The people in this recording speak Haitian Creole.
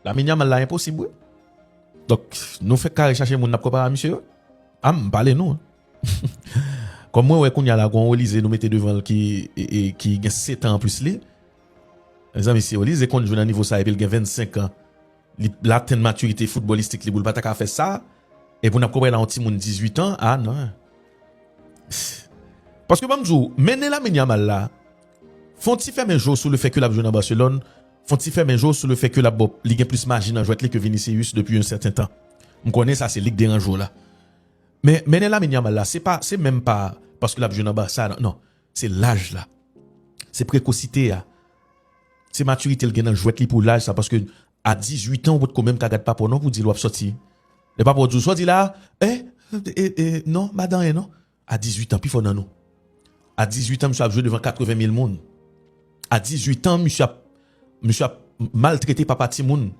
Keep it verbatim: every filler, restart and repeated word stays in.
Lamine Yamal la enposib, wi. Donk, nou fèk kare chache moun n ap konpare a misye yo. A, m pale nou. Kòm mwen wè kounye a la, gon Olise nou mete devan l ki, e, e, ki gen sèt an anplis li. Mezanmi, si Olise konn jwe nan nivo sa epi l gen vennsenk an, li, l atenn matirite foutbòlistik li pou l pa ta ka fè sa, epi n ap konpare l a yon timoun dizuit an, a non. Paske ban m di w, mennen Lamine Yamal la, fè yon ti fèmen je w sou le fè ke l ap jwe nan Barcelone, fè yon ti fèmen je w sou le fè ke l ap, li gen plis maji nan jwèt li ke Vinicius depi yon sèten tan. M konnen sa se li k deranje w la. Men mennen Lamine Yamal la, se pa, se menm pa paske l ap jwe nan Barça, non. Se laj la. Se prekosite a. Se matirite l gen nan jwèt li pou laj sa, paske a dizuit an, ou potko menm ka gad papa w non pou di l w ap sòti. Lè papa w di w, sa w di la, eh, eh, eh, non, madan, eh, non. A dizuit an, pifò nan nou. A dizuit an, misye ap jwe devan katreven mil moun. A dizuit an, misye ap, misye ap maltrete papa timoun.